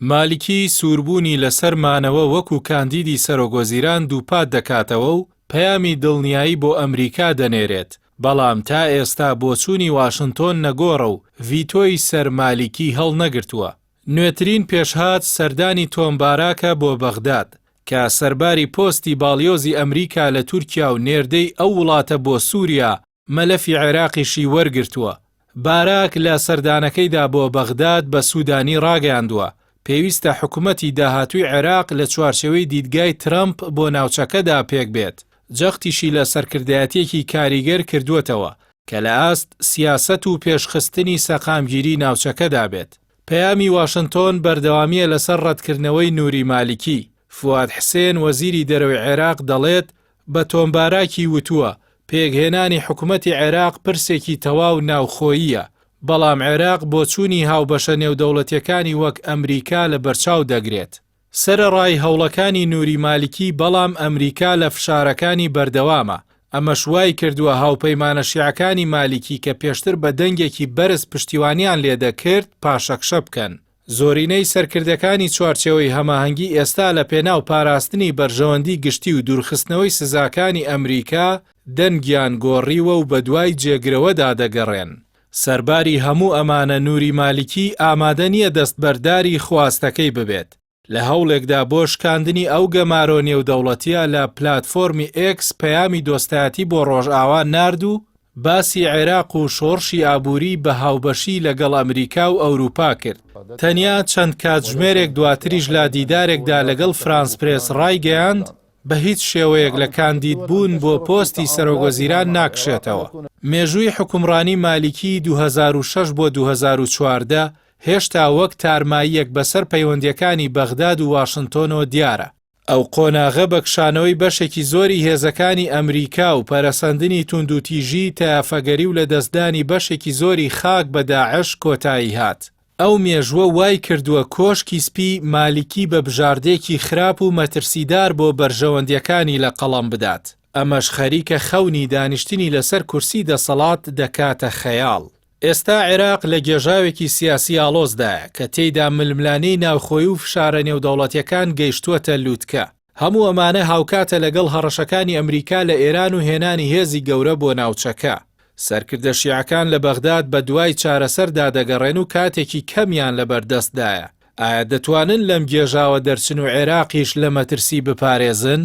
مالکی سووربوونی لەسەر مانەوە وەکو کاندیدی سەرۆکوەزیران دووپات دەکاتەوە و پەیامی دڵنیایی بۆ ئەمریکا دەنێرێت، بەڵام تا ئێستا بۆچوونی واشنتۆن نەگۆڕە و ڤیتۆی سەر مالیکی هەڵنەگرتووە. نوێترین پێشهات سەردانی تۆم باراکە بۆ بەغداد، کە سەرباری پۆستی باڵیۆزی ئەمریکا لە تورکیا و نێردەی ئەو وڵاتە بۆ سووریا، مەلەفی عێراقیشی وەرگرتووە. باراک لە سەردانەکەیدا بۆ بەغداد بە سوودانی ڕاگەیاندووە، پێویستە حکومەتی داهاتووی عێراق لە چوارچێوەی دیدگای ترەمپ بۆ ناوچەکەدا پێکبێت، جەختیشی لە سەرکردایەتییەکی کاریگەر کردووەتەوە کە لە ئاست سیاسەت و پێشخستنی سەقامگیری ناوچەکەدا بێت. پەیامی واشنتۆن بەردەوامییە لەسەر ڕەتکردنەوەی نوری مالیکی. فواد حسێن وەزیری دەرەوەی عێراق دەڵێت، بە تۆم باراکی وتووە، پێکهێنانی حکومەتی عێراق پرسێکی تەواو ناوخۆییە، بەڵام عێراق بۆچوونی هاوبەشە نێودەوڵەتییەکانی وەک ئەمریکا لەبەرچاو دەگرێت. سەرەڕای هەوڵەکانی نوری مالکی بەڵام ئەمریکا لە فشارەکانی بەردەوامە، ئەمەش وایکردووە هاوپەیمانە شیعەکانی مالیکی کە پێشتر بە دەنگێکی بەرز پشتیوانیان لێدەکرد پاشەکشە بکەن. زۆرینەی سەرکردەکانی چوارچێوەی هەماهەنگی ئێستا لە پێناو پاراستنی بەرژەوەندی گشتی و دوورخستنەوەی سزاکانی ئەمریکا دەنگیان گۆڕیوە و بەدوای جێگرەوەدا دەگەڕێن. سەرباری هەموو ئەمانە نوری مالیکی ئامادە نییە دەستبەرداری خواستەکەی ببێت. لە هەوڵێکدا بۆ شکاندنی ئەو گەمارۆ نێودەوڵەتییە لە پلاتفۆرمی ئێکس پەیامی دۆستایەتی بۆ ڕۆژئاوا نارد و باسی عێراق و شۆڕشی ئابووری بە هاوبەشی لەگەڵ ئەمریکا و ئەوروپا کرد. تەنیا چەند کاتژمێرێک دواتریش لە دیدارێکدا لەگەڵ فرانس پرێس ڕایگەیاند، بە هیچ شێوەیەک لە کاندیدبوون بۆ پۆستی سەرۆکوەزیران ناکشێتەوە. مێژووی حوکمڕانی مالیکی 2006 بۆ 2014 هێشتا وەک تارماییەک بەسەر پەیوەندییەکانی بەغداد و واشنتۆنەوە دیارە. ئەو قۆناغە بە کشانەوەی بەشێکی زۆری هێزەکانی ئەمریکا و پەرەسەندنی توندوتیژیی تایەفەگەری و لەدەستدانی بەشێکی زۆری خاک بە داعش کۆتایی هات. ئەو مێژووە وای کردووە کۆشکی سپی مالیکی بە بژاردەیەکی خراپ و مەترسیدار بۆ بەرژەوەندییەکانی لە قەڵەم بدات، ئەمەش خەریکە خەونی دانیشتنی لەسەر کورسی دەسەڵات دەکاتە خەیاڵ. ئێستا عێراق لە گێژاوێکی سیاسی ئاڵۆزدایە کە تێیدا ململانێی ناوخۆیی و فشارە نێودەوڵەتییەکان گەیشتووەتە لوتکە. هەموو ئەمانە هاوکاتە لەگەڵ هەڕەشەکانی ئەمریکا لە ئێران و هێنانی هێزی گەورە بۆ ناوچەکە. سەرکردە شیعەکان لە بەغداد بەدوای چارەسەردا دەگەڕێن و کاتێکی کەمیان لەبەردەستدایە. ئایا دەتوانن لەم گێژاوە دەرچن و عێراقیش لە مەترسی بپارێزن؟